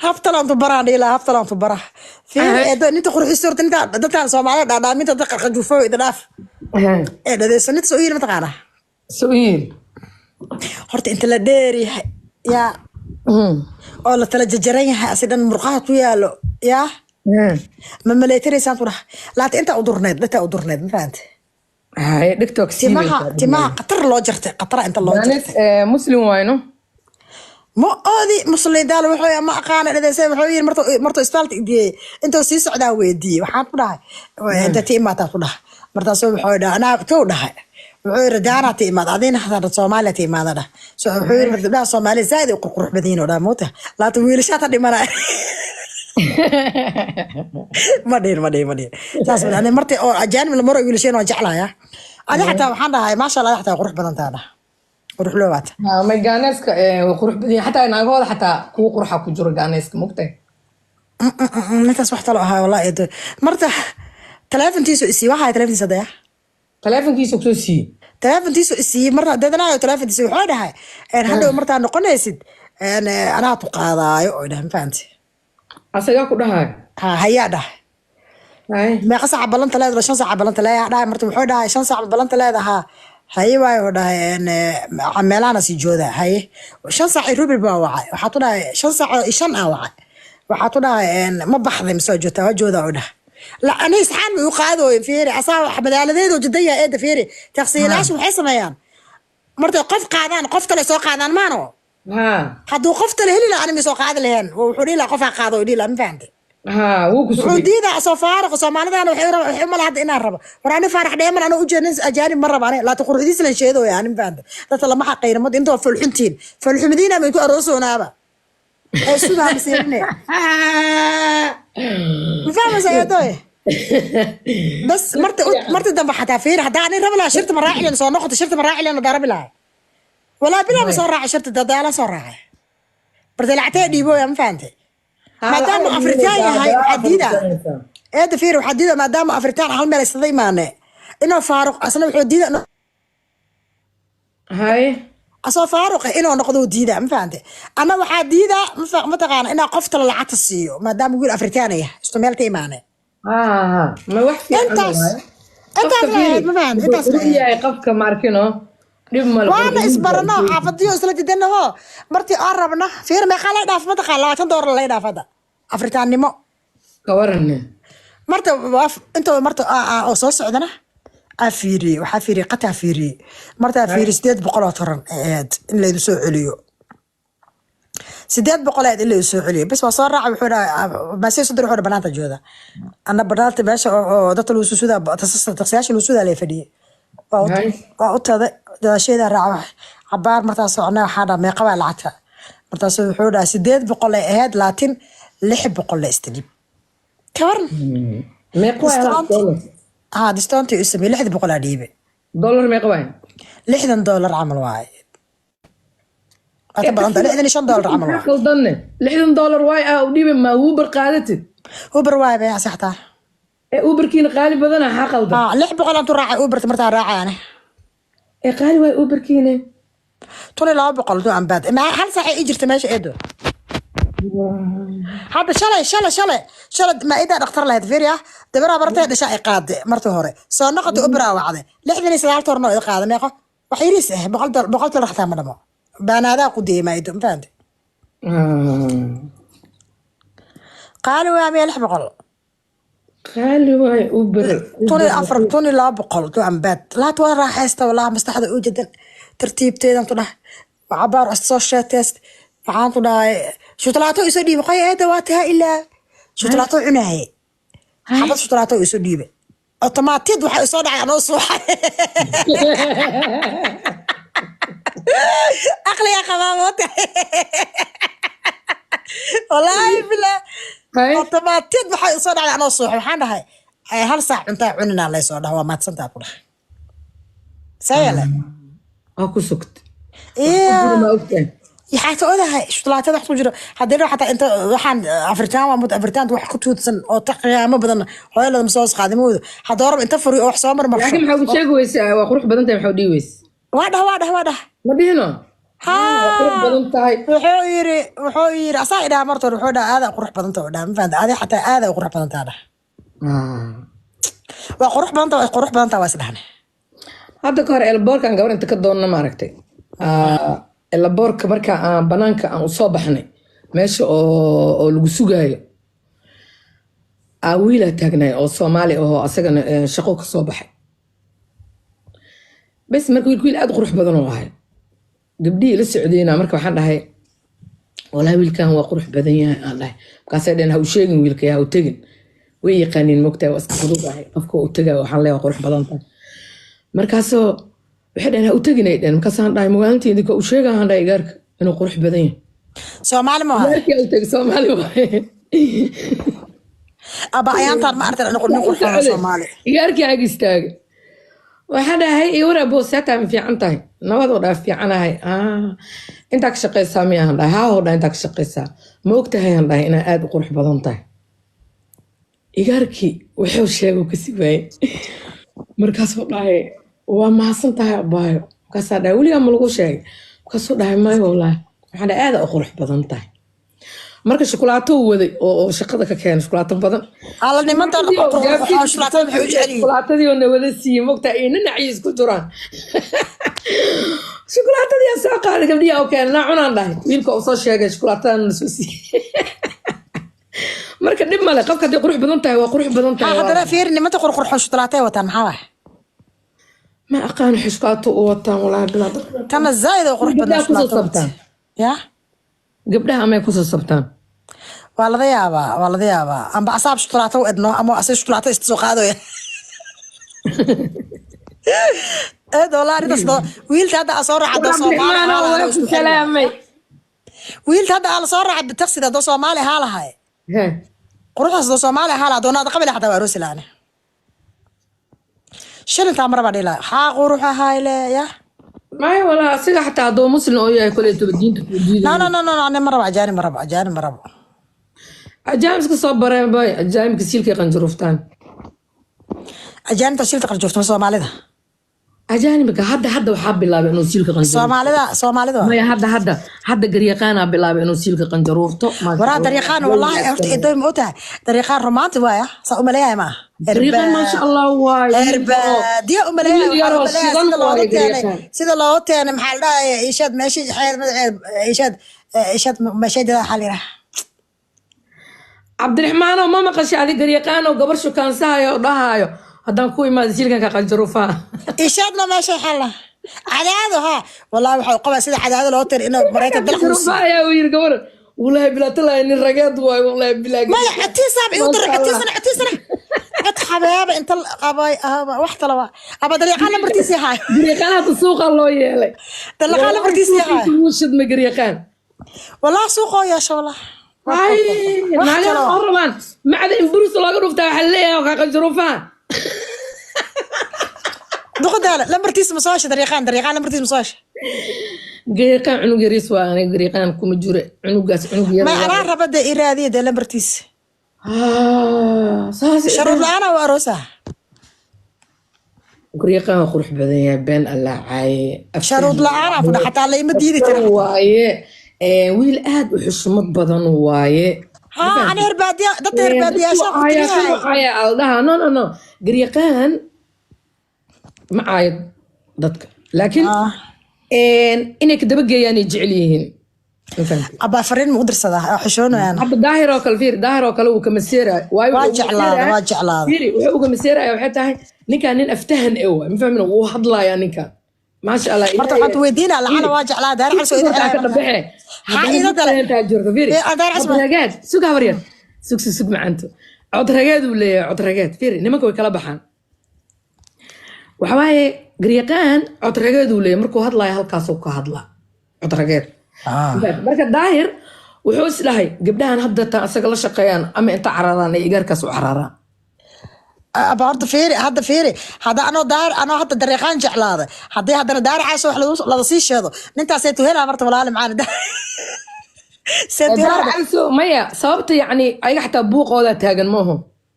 Haftalantu baraan dhihi lahaa, haftalantu bara. Fiir eedo, ninta qurxista horta, ninta dadkan Soomaalida dhaadhaaminta dadka qarqajuufo ida dhaaf. Ee dhadeyso, ninta soo yiri mataqaanaa? Soo yiri. Horta inta la dheer yahay yaa oo la tala jajaran yahay, asi dhan murqaha ku yaalo yaa, ma maleytanaysaan ku dhaha, laakiin intaa u durneed, intaa u durneed, ma fahante? Haye, dhigta waa kasii. Timaha khatar loo jartay, khatara inta loo jartay. Muslim wayno. Ma oodi muslim daal wuxuu ma aqaana dhadeysa. Wuxuu yiri martuu isbitaalka idiyey, intuu sii socdaa weydiiyey. Waxaan ku dhahay, inta ti imaataa ku dhahay. Markaasuu wuxuu dhahay, anaa kow dhahay. Wuxuu yiri, Gaana ti imaad, adina hadaa Soomaaliya ti imaada dhah. So wuxuu yiri, marka gabdhaha Soomaaliya zaaid ay qurqurux badan yihiin oo dhaha moota, laakiin wiilashaa ta dhimanaya. Ma dhihin, ma dhihin, ma dhihin saas ma dhihin. Marti oo ajaanib la maro wiilasheen waan jeclaaya. Adi xataa waxaan dhahay, maasha Allah, xataa qurux badan taa dhah, qurux loo baata. May, Gaaneeska way qurux badan yihiin, xataa naagahooda xataa kuwa qurxa ku jiro Gaaneeska, mogtahay? Ninkaas wax talo ahaa wallahi eedo. Marta taleefontiisu isii, waxaa taleefontiisa daya. Taleefonkiisa kusoo siiyey? Taleefontiisu isii marta deedanayo. Taleefontiisa wuxuu dhahay, hadhow martaa noqonaysid, anaa tu qaadaayo oo dhahay, ma fahanti? Asagaa ku dhahayo? Ha, hayaa dhahay. Meeqa saaca ballanta leedahay? 5 saaca ballanta leeyahay dhahay. Marta wuxuu dhahay, 5 saac ballanta leedahaa? Haye waayo, wuxuu dhahay, meelahana sii jooda. Haye, 5 saac iyo rubi baa wacay. Waxaa ku dhahay, 5 saac iyo 5 aa wacay. Waxaa ku dhahay, ma baxday mise waa joogtaa? Waa joodaa oo dhahay. La ani isxaan ma u qaadooyin. Fiiri, asaa wax madaaladeedu jidaya eeda. Fiiri, taksiilayaashu waxay sameeyaan, markay qof qaadaan, qof kale soo qaadaan maano. Hadduu qof kale heli lahaa, ani ma soo qaadi laheen. Wuxuu dhihi lahaa, qofaa qaado dhihi lahaa, ma fahantay? Ha, wuu ku wuxuu sugay. Diidaa soo faariq. Soomaalidana waxay rabaa, waxay umala hadda inaan rabo. War ani Faarax Dheeman anoo ujeednin ajaanib ma rabo ani, laakiin quruxdiis lan sheedooya ani, ma fahantay? Dadka lama xaqayna mad intoo folxuntiin, folxumadiina may ku aroosonaaba ee sugaa masiirine, ma fahmaysa eedoy? Bas marti dambe xataa fiir, haddaa ani rabi lahaa, shirta ma raaci lahayn. Soo noqota, shirta ma raaci lahayn. Haddaa rabi lahaa, walaa bilaa ma soo raacay shirta, dadaala soo raacay barta lacagtee dhiibooya, ma fahantay? Maadaama Afrikaan yahay, waxaa diidaa eeda. Fiir, waxaa diida, maadaama Afrikaan hal meel isla imaane, inuu faaruq asna wuxuu diida asoo faaruq ah inuu noqdo uu diidaa, ma fahante? Anna waxaa diidaa, mataqaana, inaa qof tala lacagta siiyo, maadaama wiil Afrikaan yahay, isku meel ka imaane. Ha, ma wax fiican Intaas waaye. intaas Qofka la ahayd, ma fahante? Intaas la wuxuu ahayd. yahay qofka ma arkino, dhib male. Waana isbarano, xaafadiyo isla jidanaho. Martii aan rabna, fiir, meeqaa lay dhaaf mataqaan? $20 lay dhaaf hadda Afrikaannimo. Ka warane. Marta inta marta oo soo socdana aa fiiriyey, waxaa fiiriyey qataa, fiiriyey martaa, fiiriyey 800 oo toran ahayd in laydu soo celiyo, 800 ahayd in laydu soo celiyo. Bas waa soo raacay. Wuxuu dhahay maasay soo diray, wuxuu dhahay banaanta jooda. Anna banaanta meesha oo dadka lagu susudaa, taksiyaasha lagu sudaa lay fadhiyey. Waa u taday, gadaasheeda raaca cabaar. Martaa soconay, waxaa dhaha, meeqa baa lacagta? Markaasu wuxuu dhahay, 800 ay ahayd, laakiin 600 la istadhib kawaran. Meeqa waay Discount. Dollar? Ha, discount u sameeyey, 600 aa dhiibe. Dollar meeqa waay? $60 camal waaye, waa ka badan tahay, $65 camal Maxaa waaye. qaldanne? $60 waay ah u dhiibe, ma Uber qaadatid? Uber waaye bay saxtaa. Ee Uberkiina qaali badana, xaa qaldan? Ha, 600 antu raacay Uberta martaa raacay ani. Ee qaali waay Uberkiina. 1200 tu ambaad ma hal saac ay ii jirta meesha eedo. Hadda shalay shalay shalay shalay maa-idaa dhakhtar lahayd. Fiiri ah, dabaraa bartay dhasha ay qaade. Martii hore soo noqotay, Uberaa wacday, 69 torno i qaada. Meeqo wax yariis ah, $100, $100 xataa ma dhamo. Baanaadaa qudiyey maa-ido, ma fahamte? Qaali waa miya 600? Qaali waay Uber. 1004, 1200 tu ambaad laat. Waa raaxaysta wallahi, maskaxda u jadan tartiibteedan tu dhah cabaar soo sheeteest. Waxaan ku dhahay, shukulaato isoo dhiibe. Qoy eeda, waa taha ilaa shukulaato cunaaye, xabad shukulaato isoo dhiibe. Otomaatid waxaa isoo dhacay anoo suuxay. Aqliga qabaa moota, wallaahi bilaa. Otomaatid waxaa isoo dhacay anoo suuxay. Waxaan dhahay, hal saac cuntaa cuninaa laysoo dhaha, waa mahadsantaa ku dhahay sayale. Waa ku sugta. Iya. Ma ogtahay? Waxaa ka odahay shukulaatada wax ku jiro haddii dhow xataa inta waxaan Afrikaan waa mud Afrikaanta wax ku tuudsan oo ta qiyaamo badan hooyalada ma soo qaadimooda haddoo rab inta furiyo oo wax soo marmarsho. Laakiin maxaa ku sheegi weyse? Waa qurux badan tahay, maxaa u dhihi weyse? Waa dhah, waa dhah, waa dhah. Ma dhihino. Waa qurux Haa. badan tahay. Wuxuu yiri asaa idhaha marta hore, wuxuu dhaha aada qurux badan tahay, dhaha ma fahamta adi xataa aada u qurux badan tahay dhaha. Waa qurux badan tahay, waa qurux badan tahay, waa isdhahne. Hadda ka hor airportkan gabar inta ka doonna, maaragtay, airportka marka aan banaanka aan usoo baxnay, meesha oo lagu sugaayo, aa wiilaa taagnay oo Soomaali ahoo asagana shaqo ka soo baxay bes. Marka wiilku wiil aad u qurux badan oo ahay, gabdhihii la socdeyna marka waxaan dhahay, "Walaahi wiilkan waa qurux badan yahay," aan dhahay. Markaasay dhaheen, "Ha u sheegin wiilka, ha u tegin." Way yaqaaniin, mogtahay, waa iska fudud ahay qofka u tegaya. Waxaan leeyahay, "Waa qurux badan tahay." Markaasoo waxay dhaheen, "Ha u tegin," ay dhaheen. Markaasaan dhahay, "Magaalinta idinka u sheega," aan dhahay, "igaarka inuu qurux badan yahay." Soomaali ma ahay? Igaarkii u tegay, Soomaali waaye. Aba ayaantaan ma aragtan nin qurux badan Soomaali. Igaarkii ag istaagay, waxaan dhahay, "Iwara booseetaa, ma fiican tahay?" "Nabadoo," dhaa, "fiicanahay." "Ah, intaa ka shaqaysaa miyaan?" dhahay. "Haahoo," dhahay, "intaa ka shaqaysaa. Ma ogtahay," aan dhahay, "inaa aada u qurux badan tahay?" Igaarkii wuxuu sheego kasi waayey. Markaasuu dhahay, "Waa mahadsan tahay, abaayo." Markaasaa dhahay, "Weligaa ma lagu sheegay?" Markaasuu dhahay, "Maya wallaahi." Waxaan dhahay, "Aada u qurux badan tahay." Marka shukulaato uu waday oo shaqada ka keenay, shukulaato badan. Alla, nimantan shukulaatada maxay u jecel yihiin? Shukulaatadii oo na wada siiyey, mogtaa, iyo nanaciyo isku jiraan. Shukulaatadii aan soo qaaday, gabdhihi oo keenay, "Naa cunaan," dhahay. Wiilka uu soo sheegay shukulaatada na soo siiyey. Marka dhib male, qofka hadday qurux badan tahay, waa qurux badan Ha. tahay. Haddana fiiri, nimanta qurqurxoon shukulaatay wataan, maxaa waay? Ma aqaano shukulaato u wataan, walaahi bilaa dadka. Tana zaaid oo qurux badan. Gabdhaha kusoo shukulaato sabtaan. Ya. Gabdhaha amay kusoo sabtaan. Waa laga yaabaa, waa laga yaabaa. Amba asaab shukulaato u edno ama ase shukulaato ista soo qaadaya. Eed walaa arrintaas wiilka hadda aa soo raacdo Soomaali Cabdiraxmaan ahaa lahaa waa ku isku xirna. Salaamay. Wiilka hadda aa la soo raacay taksida, haddoo Soomaali ahaa lahay, quruxdaas haddoo Soomaali ahaa lahaa, doonaada qabili xataa waa aroosi lahaane. Shilintaa marabaa dhihi lahaa, xaa qurux ahayle ya. Maya walaa, asiga xataa hadduu muslim oo yahay, koleetaba diinta kuu No. diidayo. No, no, no, no, ani ma rabo ajaanib, ma rabo ajaanib, ma rabo. Ajaanibka soo bareen bay, ajaanibka siilkay qanjaruuftaan. Ajaanibta shilta qarjoogtama Soomaalida. Ajaanibka hadda waxaa bilaabay inuu siilka qanjaruufto. Soomaalida, Soomaalida waa. Maya, hadda garyaqaanaa bilaabay inuu siilka qanjaruufto, maasha Waraa Allah. Dariiqaan wallahi horta eedoy ma otahay, dariiqaan romantic waaya, saa umaleeyahay maaha. Garyaqaan maasha Allah waay. Herbaadiya umaleeyahay. Wiil yaroo waxaan umaleeyahay shidan sida looga waaye keenay garyaqaan. Sida looga keenay, maxaa la dhahaye, ishaad meeshii xeer magaceed, ishaad ishaad meesheeda waxaa la yidhaha. Cabdiraxmaanoo, ma maqashay adi garyaqaanoo gabar shukaansahayo oo dhahaayo, "Haddaan ku imaado siilkan ka qanjaruufaa"? Ishaadna meesha xalla Cadaado, ha wallahi waxaa qabaa sida Cadaado loo tiri inuu Maraykan dalka u Qanjaruufa siiyo. Ayaa uu yiri gabar, "Wallahi bilaa talaahi nin rageed waay, wallahi bilaa." Maya, codtiisaaba igu diray. Masha Allah. Codtiisana, codtiisana cod xabeeba inta la qabay ahaba wax talaba aba dariiqaan lambartiisii haay. Garyaqaan hadda suuqa loo yeelay. Dariiqaan lambartiisii haay. Wuu shidmay garyaqaan. Wallahi suuqoo yeesha wallahi. Ay, Wax naagaha kale oo rabaan macda in burus looga dhuftaa, waxaa leeyahay kaa qanjaruufaha. Duqadaala lambartiisa ma soo heshay? Dariiqaan, dariiqaan lambartiisa ma soo heshay? Garyaqaan cunug yariis waa, aniga garyaqaan kuma jure, cunugaas cunug yar. May, anaa raba dee, iraadiya dee lambartiisa. Ah, saas. Sharuud la-aana waa aroosa. Garyaqaan waa qurux badan yahay, been Allah caaye. Sharuud la-aan aan fudha, xataa layma diidi kara. Waaye. Wiil aad u xushmad badan waaye. Haa, ani herbaadiya, dadka herbaadiyaasha ku tiriyahay. Caya aldhaha, no, no, no, garyaqaan ma caayo dadka, laakiin inay kadaba geeyaan ay jecel yihiin. Ma fahamtay? Abaa fariin ma u dirsadaa oo xishoonayaan? Hadda Daahir oo kale fiiri, Daahir oo kale wuu ka maseeraya waayo. Waa Wuxuu uga jeclaada, maseeraya- waa jeclaada. Fiiri, wuxuu uga maseeraya waxay tahay ninkan nin aftahan eh waay, ma fahmin, wuu hadlayaa ninkan, maasha Allah. Marka waxaan ku weydiinaa, lacala waa jeclaa Daahir xal soo idin. Horta ka dhabaxe. Ha ida dale. Jirto fiiri. Ee, Daahir Xasan. Cod rageed, sug habaryar, sug, sug, sug macanto. Cod rageed uu leeyahay, cod rageed. Fiiri, nimanka way kala baxaan. Waxa waaye garyaqaan cod rageed uu leeyahay, markuu hadlaayo halkaasuu ka hadlaa, cod rageed. Marka Daahir wuxuu is dhahay, gabdhahan hadda taan asaga la shaqeeyaan ama inta cararaan ay igaarkaas u cararaan. Aba horta fiiri, hadda fiiri, hadda anoo Daar anoo hadda dariiqaan jeclaada, haddii haddana Daahir Caas wax lada sii sheedo, nintaasay tuhelaa marta walaali macaan see Daahir tuhelaa. Calisow, maya, sababta yacni ayaga xataa buuqoodaa taagan maaho.